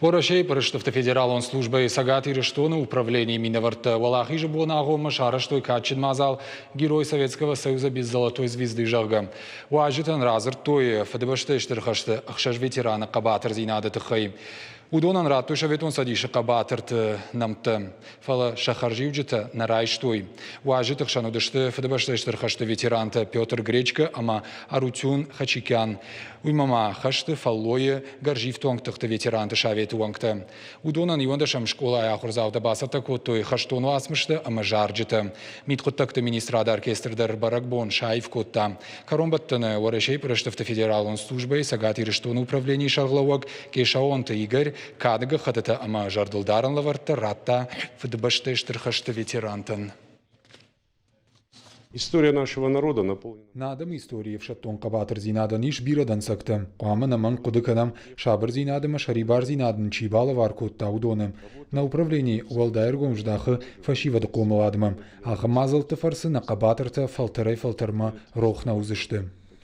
Уӕрӕсейы пъырыстыфты федералон службӕйы Цӕгат Ирыстоны управленийы минӕвӕрттӕ Уӕлахизы боны агъоммӕ сарӕзтой кадджын мадзал «Герой Советского Союза без золотой звезды», зӕгъгӕ. Уазджытӕн радзырдтой Фыдыбӕстӕйы Стыр хӕсты ӕхсӕз ветераны хъӕбатырдзинады тыххӕй. Уыдонӕн радтой Советон Цӕдисы хъӕбатырты нӕмттӕ, фӕлӕ сӕ хӕрзиуджытӕ нӕ райстой. Уазджыты хсӕн уыдысты Фыдыбӕстӕйы Стыр хӕсты ветерантӕ Петр Гречко ӕмӕ Арутюн Хачикян. Уыимӕ ма хӕсты, фӕллойы, гӕрзифтонг тыхты ветеранты советы уӕнгтӕ. Уыдонӕн иуӕндӕсӕм скъолайы ахуырдзаутӕ бацӕттӕ кодтой хӕстон уацмыстӕ ӕмӕ зарджытӕ. Мидхъуыддӕгты министрады оркестр дӕр бӕрӕгбон саив кодта. Кӕронбӕттӕны Уӕрӕсейы пъырыстыфты федералон службӕйы Цӕгат Ирыстоны управленийы сӕргълӕууӕг Къесаонты Игорь кады гӕххӕттытӕ ӕмӕ зӕрдылдарӕн лӕвӕрттӕ радта Фыдыбӕстӕйы Стыр хӕсты ветерантӕн. История нашего народа наполнена. Нӕ адӕмы историйы ӕфсӕддон хъӕбатырдзинадӕн ис бирӕ дӕнцӕгтӕ. Хъуамӕ ӕнӕмӕнг хъуыды кӕнӕм, сабырдзинад ӕмӕ сӕрибардзинад нын чи балӕвар кодта, уыдоны. Нӕ управлени уӕлдай ӕргом здахы фӕсивӕды хъомыладмӕ. Ахӕм мадзӕлтты фӕрцы нӕ хъӕбатыртӕ фӕлтӕрӕй-фӕлтӕрмӕ рох нӕ уыдзысты.